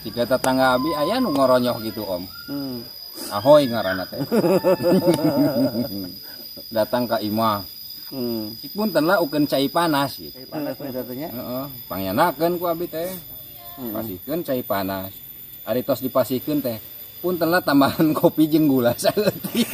Jika tetangga abi aya nu ngoronyoh gitu Om. Ahoy ngaranna teh. Datang ka imah. Cik punten lah ukeun cai panas gitu. Cai panas we teh nya. Heeh, pangyanakeun ku abi teh. Pasihkeun cai panas. Ari tos dipasihkeun teh, punten lah tambahan kopi jeung gula saeutik.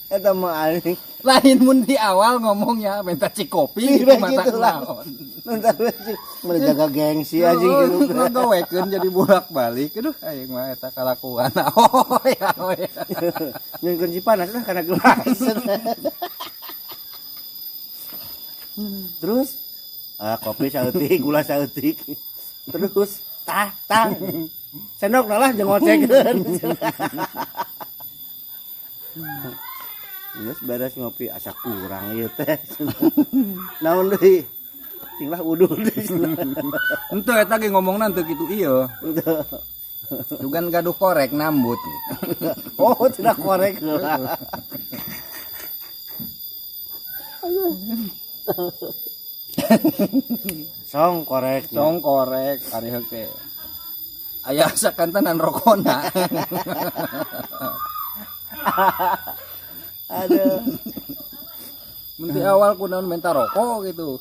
Eta mah anjing. Lain mun di awal ngomongnya minta cik kopi gitu Iya, mata gitu lah. naon. Minta cik menjaga gengsi anjing gitu. Ngegawekeun jadi bolak-balik. Aduh aing mah eta kalakuan. Oh ya, oh ya. Nyungkeun si panas lah karena gelas. Terus kopi saeutik, gula saeutik. Terus tah tah. Sendok lah jeung ngocekeun. Geus beres ngopi asa kurang ieu teh. Naon deui? Cing lah udul deui. Henteu eta ge ngomongna teu kitu ieu. Dugan gaduh korek nambut. Oh, tidak korek lah. Song korek. Song korek ari heuk teh. Aya sakantenan rokona. Aduh. Mun di awal kunaon minta rokok gitu.